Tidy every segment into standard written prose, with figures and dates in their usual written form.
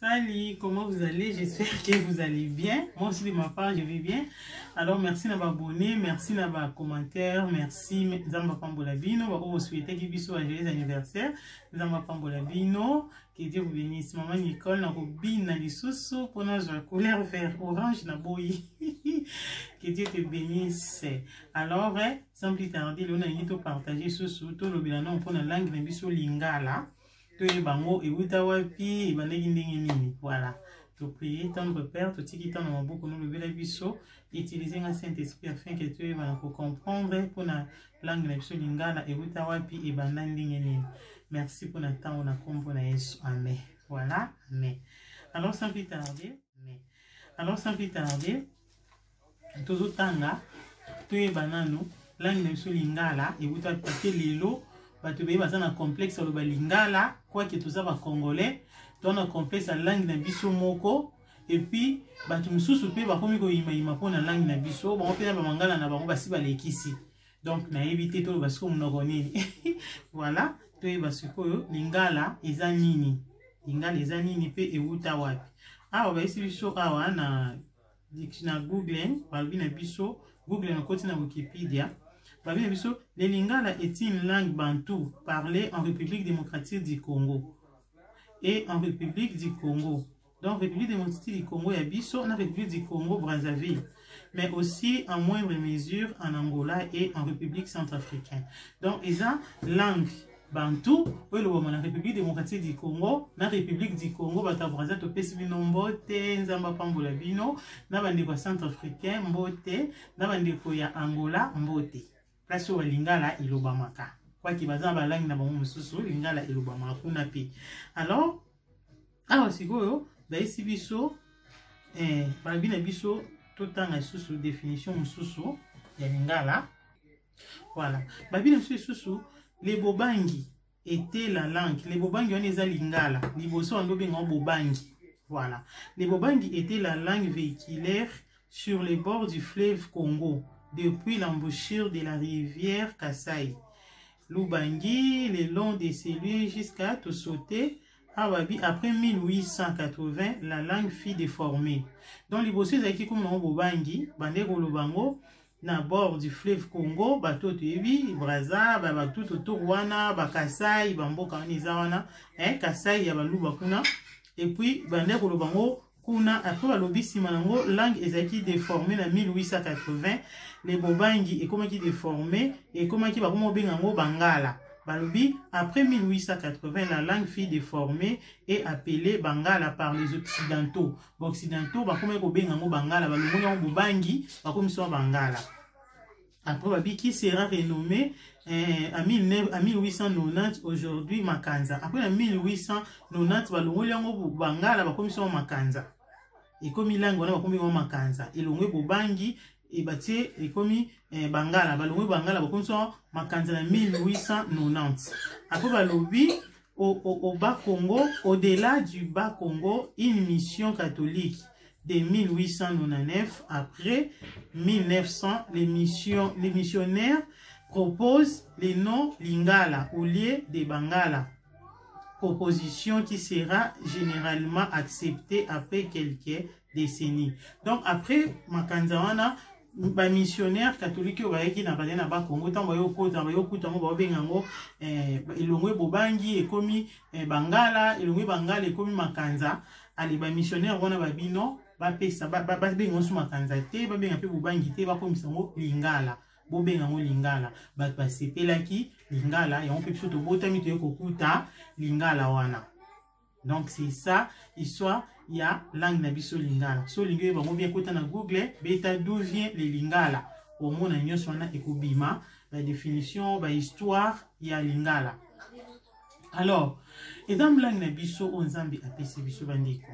Salut, comment vous allez? J'espère que vous allez bien. Moi aussi de ma part, je vais bien. Alors merci na abonné, merci na ba commentaire, merci Nzambe apambola bino, ba oyo souhaiter biso un joyeux anniversaire. Nzambe apambola bino, que Dieu vous bénisse. Maman Nicole na kobina lisusu pona zwa couleur vert orange na boyi. Que Dieu te bénisse. Alors, sans plus tarder, lelo nalingi to partager susu tolobela nano mpona langue na biso lingala. Toyeba yango ewuta wapi, ebandaki ndenge nini. Voilà, toprie. Tendre Père, totiki ntango na maboko nolobela biso, utilize nga Saint Esprit afin que toyeba na kocomprendre mpona langue na biso lingala ewuta wapi, ebanda ndenge nini. Merci mpona ntango na nkombo na Yesu, amen. Voilà, amen. Alors sans plus tarder, amen. Alors sans plus tarder, tozotanga toyeba nanu langue na biso lingala ewuta, parce que lelo bato ebele baza na complexe aloba lingala, quoique toza bacongolais, toza na complexe ya langue na biso moko. Et puis bato mosusu mpe bakomi koyimayima mpo na langue na biso, bango mpe na bamangala na bango basi balekisi. Donc nayebi te toloba sikoyo monoko nini. Voilà, toyeba sikoyo lingala eza nini, lingala eza nini mpe ewuta wapi. Awa bayesi biso awa na Google, balobi na biso Google, nakoti na Wikipedia, balobi na biso: le lingala est une langue bantou parlée en République démocratique du Congo et en République du Congo, donc République démocratique du Congo ya biso na République du Congo Brazzaville, mais aussi en moindre mesure en Angola et en République centrafricaine. Donc eza langue bantu oyo elobama na République démocratique du Congo na République du Congo. Bato ya Braza, topesi bino mbote, Nzambe apambola bino, na bandeko ya Centrafricain mbote, na bandeko ya Angola mbote. Place oyo balingala elobamaka, quoique baza na balangue na bango mosusu, lingala elobamaka kuna mpe. Alors awa sikoyo bayesi biso, balobi na biso totanga lisusu définition mosusu ya lingala. Voilà, babi na biso lisusu: le bobangi était la langue. Le bobangi wana eza lingala liboso wana obenga bobangi. Voilà, le bobangi était la langue véhiculaire sur les bords du fleuve Congo depuis l'embouchure de la rivière Kasaï Lubangi le long de celui jusqu'à Tosote. Awa bi après 1880, la langue fut déformée. Donc liboso ezalaki komi nango bobangi, bande koloba yango na bord du fleuve Congo. Bato oyo toyebi Braza, bato totour wana, bakasai, bamboka wana eza wana, Kasai ya baluba kuna. Et puis bande koloba yango kuna. Après balobi nsima nango langue ezalaki déformé na 1880. Le bobangi ekomaki déformé, ekomaki bakoma obenga yango bangala. Balobi après 1880, la langue fut déformée et appelée bangala par les Occidentaux. Baoccidentaux bakomaki kobenga yango bangala, balongoli yango bobangi, bakomisi yango bangala. Après babi qui sera renommé à 1890, aujourd'hui Makanza. Après na 1890 balongoli yango bangala, bakomisi yango Makanza. Ekomi langue wana bakomi yango Makanza, elongwe bobangi, ebatie ekomi bangala, balongwe bangala, bakomisi yango Makanza na 1890. Après balobi au Bas-Congo, au-delà du Bas-Congo, une mission catholique de 1899. Après 1900, les missionnaires proposent les noms Lingala au lieu de Bangala. Proposition qui sera généralement acceptée après quelques décennies. Donc après Makanza wana, bamissionnaire catholique oyo bayaki na bale na Bakongo, ntango bayokota, bayokuta yango baobenga yango elongwe bobangi ekomi bangala, elongwe bangala ekomi Makanza. Ale bamissionnaire wana babino bapesa babenga yango so Makanza te, babenga mpe bobangi te, bakomisa yango lingala, bobenga yango lingala. Bato basepelaki lingala yango mpe biso tobotami toye kokuta lingala wana. Donc c'est ça histoire ya langue na biso lingala. So olingi oyeba yango bien, kota na Google, beta "d'où vient le lingala", omona nyonso wana ekobima, badéfinition, bahistoire ya lingala. Alors eza langue na biso oyo Nzambe apesi biso. Bandeko,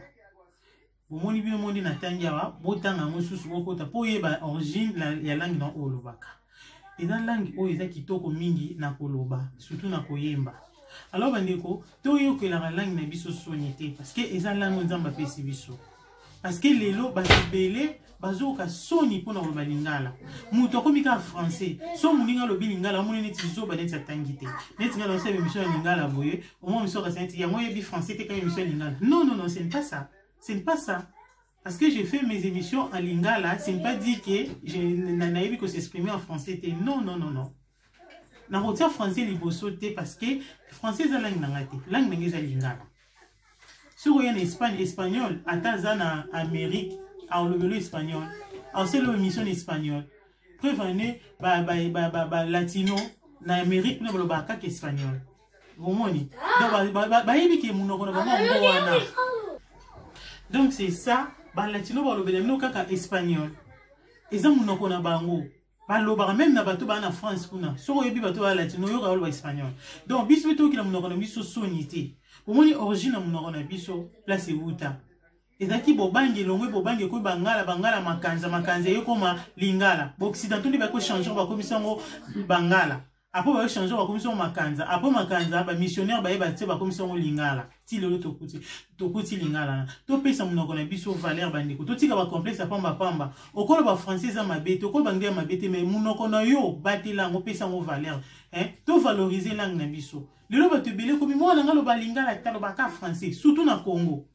bomoni bino mondi natangi awa, botanga yango susu, bokota mpo oyeba origine ya langue na oyo olobaka. Eza langue oyo eza kitoko mingi na koloba, surtout na koyemba. Alors bandeko, toyokelaka langue na biso soni te, parce que eza langue oyo Nzambe apesi biso. Parce que lelo bato ebele bazoyoka soni mpo na koloba lingala. Moto akomi kaka français, so moninga alobi lingala omoni neti zoba, neti atangi te. Neti ngai naosala émission ya lingala boye, omoi miso kasi neti yango oyebi français te, kaka émission ya lingala. Non, non, non, ce n'est pas ça, ce n'est pas ça. Parce que j'ai fait mes émissions en lingala, ce n'est pas dit que je nayebi ko s'exprimer en français te. Non, non, non, non, nakotia français liboso te, parce que français eza langue na ngai te, langue na ngai eza lingala. Soki oya na Espagne, espagnol, ata aza na Amérique, alobelo espagnol, aosala émission na espagnol. Preuve ane, balatino na Amérique kuna balobaka kaka espagnol. Omoni, donc bayebi ke monoko na bango yango wana. Donc c'est ça, balatino balobela bino kaka espagnol, eza monoko na bango. Balobaka même na bato baa na France kuna, soki oyebi bato baa latino, oyoka baloba espagnol. Donc biso mpe tokokila monoko na biso soni te. Omoni origine ya monoko na biso, place ewuta, ezalaki bobangi elongwe, bobangi ekoyi bangala, bangala makanza, makanza eyekoma lingala. Baoccidentaux nde bayaki kochanger, bakomisa yango bangala. Après bayochanger, bakomisa yango makanza. Après makanza, bamissionnaire baye batie, bakomisa yango lingala. Ti lelo tokuti lingala na. Topesa monoko na biso valeur, bandeko. Totika bacomplexe ya pambapamba. Okoloba français eza mabe te, okoloba anglais ya mabe te, mais monoko na yo, batela yango, opesa yango valeur, hein? Tovaloriser langue na biso. Lelo bato ebele komi mwana nga loba lingala te, alobaka français, surtout na Congo.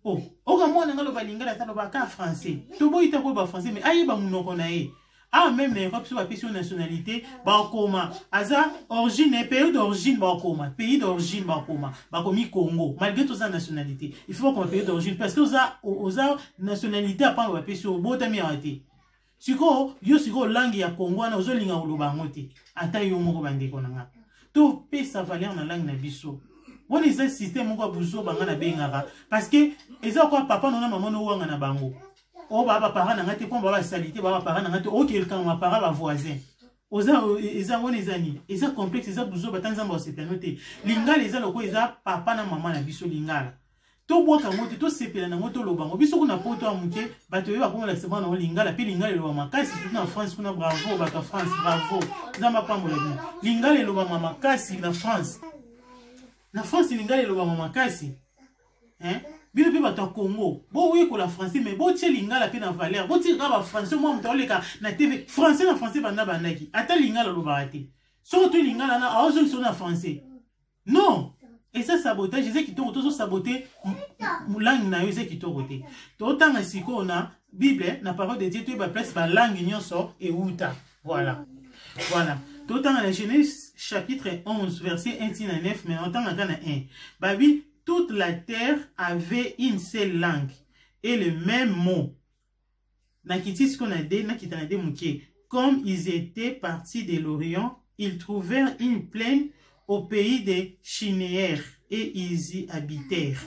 Oh, oka mwana nga loba lingala te, alobaka français. Toboyi ta koyeba français, mais ayeba monoko na ye. Ah, même na Europe, so bapesi yo nationalité, bakoma aza origine, pays d'origine, bakoma pays d'origine, bakoma, bakomi Congo. Malgré toza nationalité, il faut bakoma pays d'origine, parce que oza nationalité apamba, bapesi yo, obotami awa te. Sikoyo yo, sikoyo langue ya Congo wana ozolinga koloba yango te, ata yo moko. Bandeko na nga, topesa valeur na langue na biso. Wana eza système moko ya buzoba nga nabengaka, parce que eza kwa papa nona mama nowanga na bango oyo baa baparent na ngai te, mpo baa basali te, baa baparent na ngai te. Okelekanga baparent, bavoisin oza, eza wana, eza nini? Eza complexe, eza buzoba. Ta Nzambe asepelano te. Lingala eza lokola eza papa na mama na biso. Lingala tobwaka yango te, tosepela nango, toloba yango. Biso kuna poto ya moke, bato oyo bakomolakisa bana yango lingala, mpe lingala eloba makasi, surtout na France kuna. Bravo bato ya France, bravo, Nzambe apambola bino. Lingala elobama makasi na France. Na France lingala elobama makasi, hein? Bino mpe bato ya Congo, boyekola français, mais botie lingala mpe na valeur. Botika kaka bafrançais. Mwa moto aoleka na TV français na français, banda bandaki ata lingala olobaka te. Soki to lingala na aozongisa na français, non, eza sabotage. Eza kitoko, tozosaboter langue na yo, eza kitoko te. Totanga sikoyo na Bible, na parole de Dieu, toyeba place balangue nyonso euta. Voilà, totanga na Genèse chapitre 11, verset 1 tina 9, mais otanga kaka na 1. Babi toute la terre avait une seule langue et le même mot. Nakiti sikoyo na de, nakita na de moke. Comme ils étaient partis de l'Orient, ils trouvèrent une plaine au pays de Shinéar et ils y habitèrent.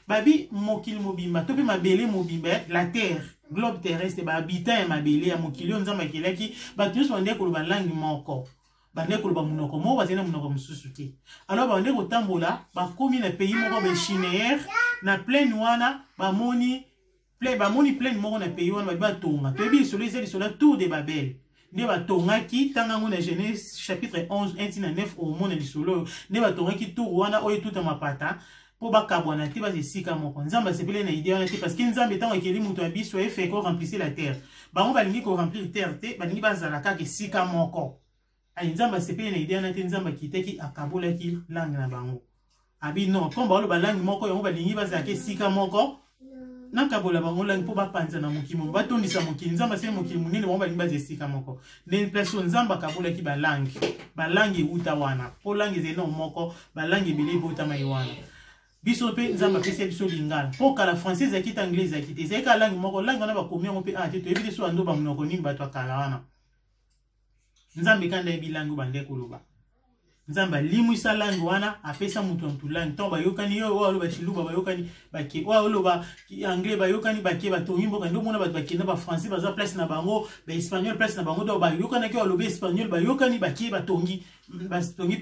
Babi mokili mobimba to mpe mabele mobimba, la terre, globe terrestre, bahabitant ya mabele ya mokili oyo Nzambe akelaki, bato nyonso bandeki koloba langue moko, bandeki koloba monoko moko, bazali na monoko mosusu te. Alors bandeki kotambola, bakomi na pays moko Beshinéer, na plaine wana. Bamoni plaine moko na pays wana, babi batonga. Toyebi lisolo, eza lisolo ya tour de Babel nde batongaki. Ntango yango na Genèse chapitre 11, 1 tina 9, omona lisolo oyo nde batongaki tour wana oyo etuta mapata mpo bakabwana te, baza esika moko. Nzambe asepeli na idée wana te, parce que Nzambe ntango akeli moto ya biso efe koremplisse la terre. Bango balingi koremplir terre te, balingi bazala kaka esika moko. Ai, Nzambe asepeli na idée wana te. Nzambe akitaki, akabolaki langue na bango. Abi non, comme baoloba langue moko, yango balingi bazalaka esika moko, nakabola bango langue mpo bapanza na mokili, batondisa mokili. Nzambe asali mokili monene, bango balingi baza esika moko. Nde place oyo Nzambe akabolaki balangue. Balangue ewuta wana, mpo langue ezali nao moko, balangue ebele ebotama ye wana. Biso mpe Nzambe apesi biso lingala, mpo kala français ezalaki te, anglais ezalaki te, ezalaki kaka langue moko. Langue wana bakomi yango mpe a te, toyebi te so bando bamonoko nini bato ya kala wana. Nzambe kanda yebi langue oyo bande koloba. Nzambe alimwisa langue wana, apesa moto ya motu langue. Ntango bayokani, yo oyo aloba chiluba, bayokani, bake. Oyo aloba anglais, bayokani, bake, batongi mboka. Nde omona bato bakenda, bafrançais baza place na bango, baespagnol place na bango. Donc bayokanaki, oyo alobi espagnol, bayokani, bake, batongi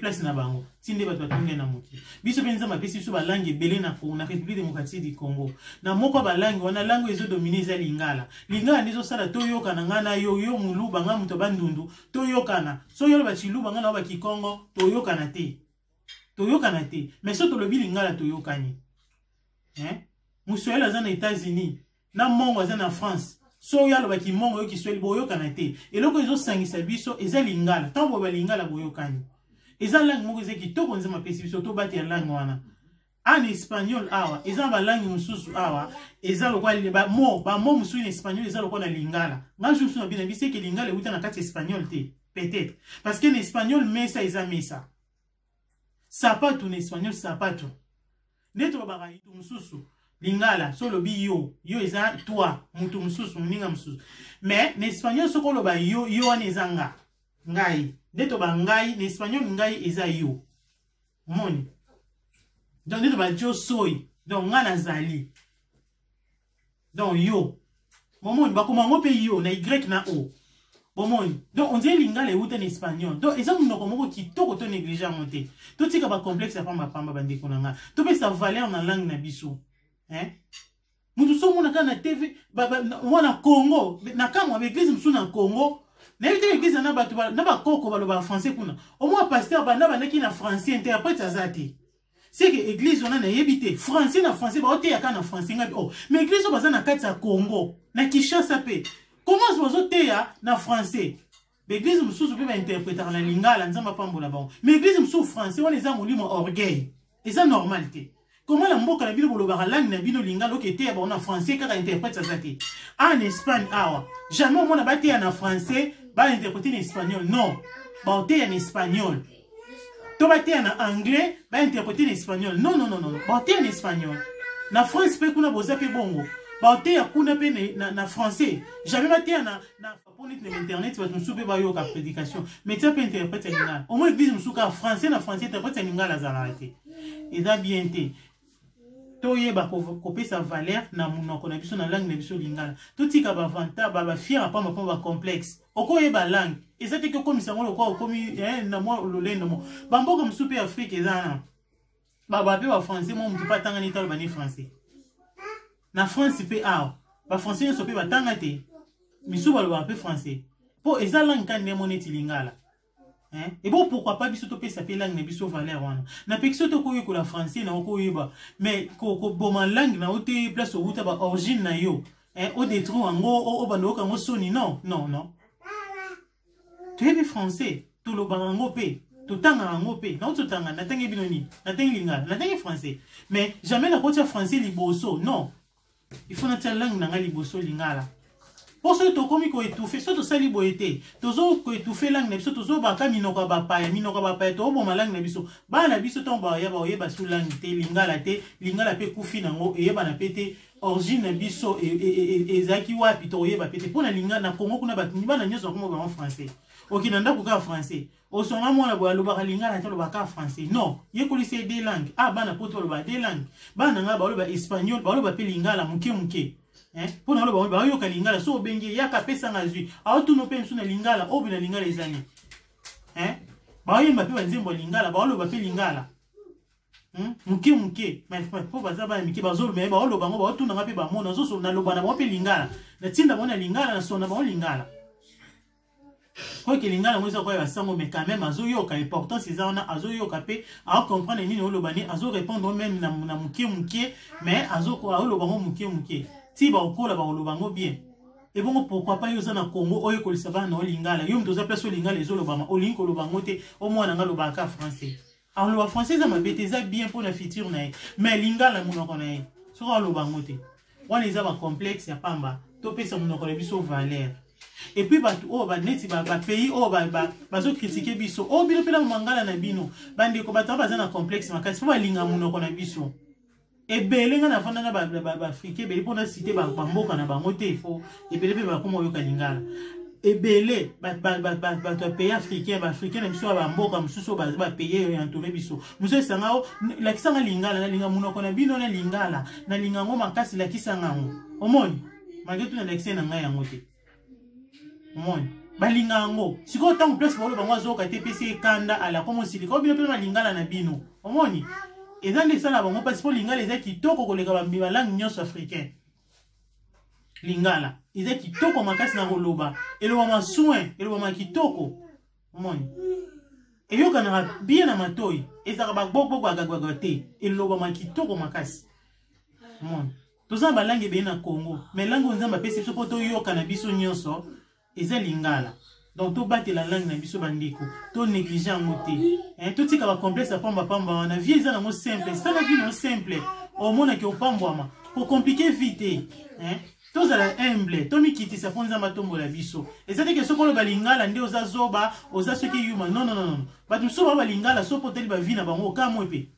place na bango. Ti nde bato batongi na mokili. Biso mpe Nzambe apesi biso balangue ebele na République démocratique du Congo. Na moko ya balangue wana, langue ezodominer eza lingala. Lingala nde ezosala toyokana, ngai na yo, yo moluba, ngai moto Bandundu, toyokana. So yo oloba chiluba, ngai na yo bakikongo, toyokana te, toyokana te. Mais so tolobi lingala, toyokani, hein? Moswahili aza na États-Unis. Na mongo aza na France, so oyo alobaki mongo yo kiswahili, boyokana te. Eloko ezosangisa biso eza lingala. Ntango boba lingala, boyokani. Eza langue moko eza kitoko, Nzambe apesi biso, tobatela langue wana. En espagnol awa eza na balangue mosusu awa, eza lokola bamo mosusu na espagnol eza lokola na lingala. Nga jour mosusu na bino biso eke lingala euta na kati ya espagnol te, peut-être parce que na espagnol mesa eza mesa, sapatu na espagnol sapatu. Nde tolobaka mutu mosusu lingala, so olobi yo, yo eza toi, mutu mosusu, moninga mosusu. Mais na espagnol soki oloba yo, yo wana eza nga, ngai. Nde toba ngai na espagnol, ngai eza yo. Omoni? Donc nde toba yo soy, donc nga nazali, donc yo. Bomoni, bakoma yango mpe yo na y na o. Bomoni? Donc on dirait lingala euta na espagnol. Donc eza monoko moko kitoko, to néglige yango te. Totika bacomplexe ya pambapamba, bandeko na nga. Topesa valeur na langue na biso, hein? Moto so omona kaka na TV mwana Congo na kamwa baeglise mosusu na Congo, nayebi te, baeglise na bato na bakoko balobaka français kuna. Omwa pasteur banda bandaki na français, interprète aza te. C'est que église wana, nayebi te, français na français, baoteya kaka na français. Ngabi, oh, mais église oyo baza na kati ya Congo, na Kinshasa mpe, comment bazoteya na français? Baeglise mosusu mpe bainterprétaka na lingala, Nzambe apambola bango. Mais église mosusu français, wana eza molimo orgueil, eza normal te. Comment na mboka na bino bolobaka langue na bino lingala, oke eteya bango na français kaka, interprète aza te? En Espagne awa, jamais omona bateya na français, bainterpréter na espagnol. Non, baoteya na espagnol to bateya na anglais, bainterpréter na espagnol. Non, non, non, non, baoteya na espagnol. Na France mpe kuna boza mpe bongo, baoteya kuna mpe na français. Jamais bateya na po neti na internet bato mosusu mpe bayoka prédication, mais tia mpe interprète ya lingala. Omoi église mosusu kaka français na français, interprète ya lingala azalaka te. Eza bien te. Toyeba kopesa valeur na monoko na biso, na langue na biso lingala. Totika bavanta, bafier ya pamba pamba, bacomplexe. Okoyeba langue eza te ki okomisa yango lokola okomi na mwa lolendo mo. Bamboka mosusu mpe Afrique eza na baba mpe bafrançais, mwa motu mpe atanga neti aloba ni français. Na France mpe awa, bafrançais nyonso mpe batanga te, misusu balobaka mpe français mpo eza langue kani ndemo neti lingala. Ebo pourquoi pas biso topesa mpe langue na biso valeur wana? Napekisi yo te koyekola français na okoyeba, mais koboma langue na yo te, place owuta, ba origine na yo, odétruire yango, obanda oyoka yango soni. Non, non, non. Toyebi français, tolobaka yango mpe totangaka yango mpe. Nauti totanga, natangi bino nini? Natangi lingala, natangi français, mais jamais nakotia français liboso. Non, il faut natia langue na ngai liboso, lingala. Mpo soki tokomi koétouffer, soki tosali boye te, tozo koétouffer langue na biso, tozobaka minoko ya bapaya, minoko ya bapaya, toboma langue na biso. Bana na biso ntango baya, baoyeba su langue te, lingala te. Lingala mpe ekufi nango, eyebana mpe te origine na biso ezalaki wapi, tokoyeba mpe te. Mpo na lingala na Congo kuna, bato, bana nyonso bakoma bango français. Okende na ndako kaka français, osonga mwana boye alobaka lingala te, alobaka français. Non, yekolisa ye deux langues. Ah, bana poto baloba deux langues. Bana na ngai baloba espagnol, baloba mpe lingala moke moke, mpo na oloba bayoka lingala. So obengi, yaka, apesanga zwi, aotuna mpe mosu na lingala. Oyo na lingala eza nini? Baoyemba mpe banzembo ya lingala, baoloba mpe lingala moke moke, mpo baza bana mike, bazoloba, baoloba yango, baotunanga mpe bamona. Naloba na bango mpe lingala, natinda bango na lingala, nasona bango lingala. Quoique lingala yango eza koya basango, mais quand même azoyoka importance eza wana, azoyoka mpe acomprendre nini oloba, ni azorépondre même na moke moke, mais aoloba yango moke moke ti bakokola, bakoloba yango bien. Ebongo pourquoi pas yo oza na Congo, oyekolisa bana na olingala? Yo moto oza place olingala ezolobama, olingi koloba yango te? Omwana nga alobaka français, aloba français eza mabe te, eza bien mpo na futur na ye, mais lingala monoko na ye, soki aloba yango te, wana eza bacomplexe ya pamba. Topesa monoko na biso valeur. Et puis bato oyo baneti bapays oyo bazocritiquer biso oyo, bino mpe na mangala na bino, bandeko, bato oyo baza na complexe makasi mpo balinga monoko na biso ebele. Ngai nafanda na baafricain ebele, mpona cité bamboka na bango te, fo ebele mpe bakoma oyoka lingala ebele. Bato ya pays africain, baafricain na biso ya bamboka mosusu oyo baza bapays oyo entouré biso mosusu, esanga o lakisanga lingala, nalinga monoko na bino na lingala, nalinga yango makasi, lakisanga yango. Omoni, malgré tout nalakisa na ngai yango te. Omoni, balinga yango. Sikoyo ntango place baolo bango azoyoka te, epesi ekanda, ala komo osilika. Oyo bino mpe balingala na bino, omoni, eza nde esala bango mpasi, mpo lingala eza kitoko koleka balangue nyonso africain. Lingala eza kitoko makasi na koloba, elobama soin, elobama kitoko. Omoni, eyokanaka bien na matoi, ezalaka bagbogbogbo, agagbaga te, elobama kitoko makasi. Omoni? Toza na balangue ebele na Congo, mais langue oyo Nzambe apesi biso mpo toyoka na biso nyonso eza lingala. Donc tobatela langue na biso bandeko, to néglige yango te. Hein, totika ba complexe ya pamba pamba wana. Vie eza nango simple, sala vie nango simple, omonaki opambwama, ko compliquer vie te. Hein, tozala humble, tomikitisa mpo Nzambe atombola biso. Eza te ke soki oloba lingala nde oza zoba, oza soki yuma. Non, non, non, non. Bato mosusu bao balingala, soki otali bavi na bango okamwe mpe.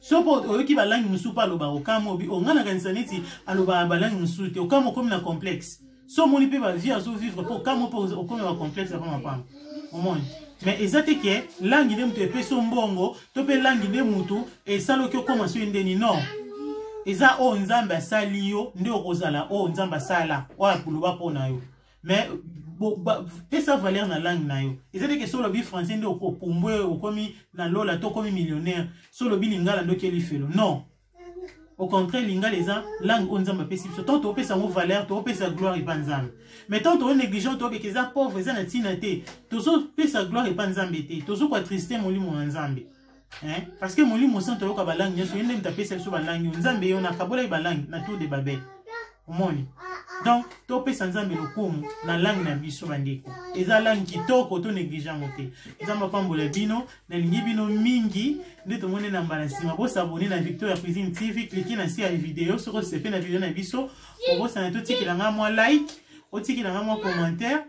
Soki oyoki balangi mosusu mpe alobaka okamwe, obi onga nakanisa neti alobaka balangi mosusu te, okamwe okomi na complexe. So omoni mpe bavie azovivre mpe okamwe mpe okomi na bacomplexe ya pambapamba, omoni. Mais eza te ke langi nde moto epesi yo mbongo, to mpe langi nde motu esaloki okoma soki ndeni. Non, eza oyo Nzambe asali yo nde okozala oyo Nzambe asala, oyo akoloba mpo na yo. Mais pesa valeur na langue na yo. Eza te ke so olobi français nde okopumbwe, okomi na lola to okomi millionnaire, so olobi lingala nde okeli felo. Non, au contraire, lingala eza langue oyo Nzambe apesi biso. Tant topesa yango valeur, topesa gloire epa Nzambe. Mais tant tonéglige, tobeka eza pauvre, eza na ntina te, tozopesa gloire epa Nzambe te, tozokoatriste molimo na Nzambe. Hein? Parce que molimo santo ayoka balangue nyonso, ye nde moto apesa biso balangue oyo. Nzambe ye nakabolaki balangue na tour de Babel, omoni. Donc topesa Nzambe lokumu na langue na biso bandeko, eza langue kitoko, to néglige yango te. Nzambe apambola bino, nalingi bino mingi. Nde tomoni na mbala nsima. Bosabone na Victoria Cuisine TV, klike na nse ya video soki osepe na video na biso. Obosana totikela nga mwa like, otikela nga mwa commentaire.